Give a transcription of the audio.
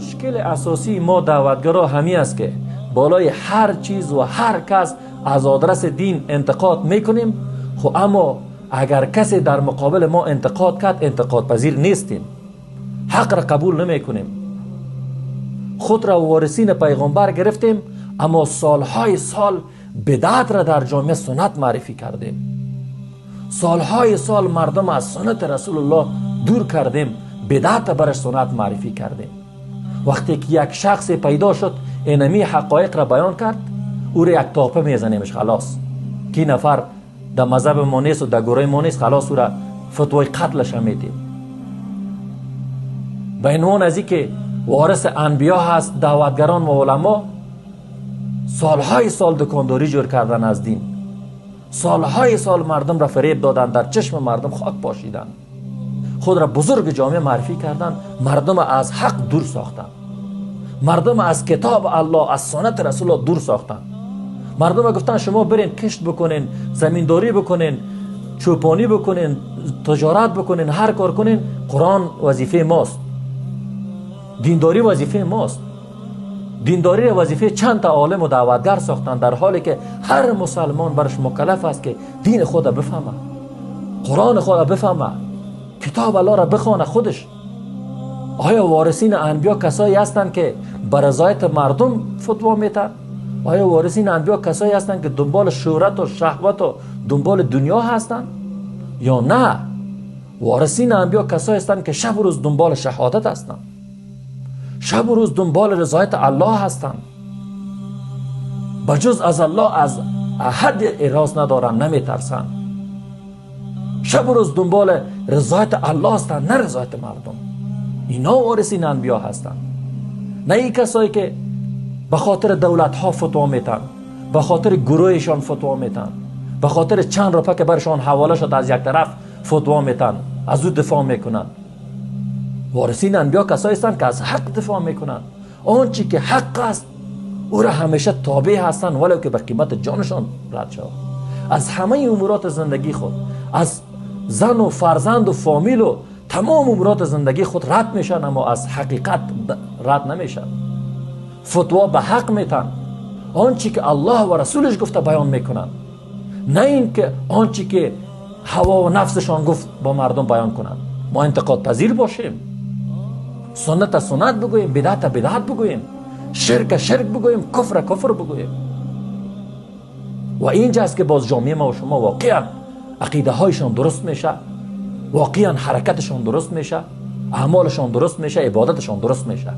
Мушкили асосии мо даъватгаро ҳамин аст, ки болои ҳар чиз ва ҳар кас аз адреси дин интиқод мекунем. Хо аммо агар касе дар муқобили мо интиқод кард, интиқодпазир нестем, ҳақро қабул намекунем. Худро ворисини пайғомбар гирифтем, аммо солҳои сол бидъатро дар ҷомеа суннат муаррифӣ кардем. Солҳои сол мардум аз суннати Расулуллоҳ дур кардем, бидъатро бараш суннат муаррифӣ кардем. Вақте ки як шахсе пайдо шуд, инами ҳақоиқро баён кард, ӯро як топа мезанемш, халос, ки нафар дар мазҳаби мо несту дар гурӯҳи мо нест, халос, ӯра фатвои қатлаша медиҳем. Ба унвон аз ин ки вориси анбиё ҳаст, даъватгарон ва уламо солҳои сол дукондорӣ ҷӯр кардан аз дин, солҳои сол мардумро фиреб додан, дар чашми мардум хок пошидан, худро бузурги ҷомеа муаррифӣ кардан, мардумро аз ҳақ дур сохтанд, мардум аз китоби Аллоҳ, аз суннати Расулуллоҳ дур сохтанд. Мардум гуфтанд: шумо бирен кишт бикунен, заминдорӣ бикунен, чӯпонӣ бикунен, тиҷорат бикунен, ҳар кор кунен, Қуръон вазифаи мост, диндорӣ вазифаи мост. Диндориро вазифаи чанд та олиму даъватгар сохтанд, дар ҳоле ки ҳар мусалмон бараш мукаллаф аст, ки дини худро бифаҳма, Қуръони худро бифаҳма, китоб Аллоҳро бихона худаш. Оё ворисини анбиё касое ҳастанд, ки ба ризояти мардум фатво метанд? Оё ворисини анбиё касое ҳастанд, ки дунболи шӯҳрату шаҳвату дунболи дунё ҳастанд ё на? Ворисини анбиё касое ҳастанд, ки шабу рӯз дунболи шаҳодат ҳастанд, шабу рӯз дунболи ризояти Аллоҳ ҳастанд, ба ҷуз аз Аллоҳ аз аҳад эроз надоранд, наметарсанд, шабу рӯз дунболи ризояти Аллоҳ ҳастанд, на ризояти мардум. Ино ворисини анбиё ҳастанд, на ин касое ки ба хотири давлатҳо фатво метанд, ба хотири гурӯҳишон фатво метанд, ба хотири чанд рупа ки баршон ҳавола шуд аз як тараф фатво метанд, аз ӯ дифоъ мекунанд. Ворисини анбиё касое ҳастанд, ки аз ҳақ дифоъ мекунанд, он чи ки ҳақ аст, ӯро ҳамеша тобеъ ҳастанд, вале ки ба қимати ҷонашон рад шавад. Аз ҳамаи умуроти зиндагии худ, аз зану фарзанду фомилу тамом умуроти зиндагии худ рад мешаванд, аммо аз ҳақиқат рад намешаванд. Фатво ба ҳақ метанд, он чи ки Аллоҳ ва расулаш гуфта баён мекунанд, на ин ки он чи ки ҳаво ва нафсашон гуфт ба мардум баён кунанд. Мо интиқодпазир бошем, сунната суннат бигӯем, бидъата бидъат бигӯем, ширка ширк бигӯем, куфра куфр бигӯем. Ва инҷа аст, ки боз ҷомеа ма ва шумо воқеан ақидаҳояшон дуруст меша, воқеан ҳаракаташон дуруст меша, аъмолашон дуруст меша, ибодаташон дуруст меша.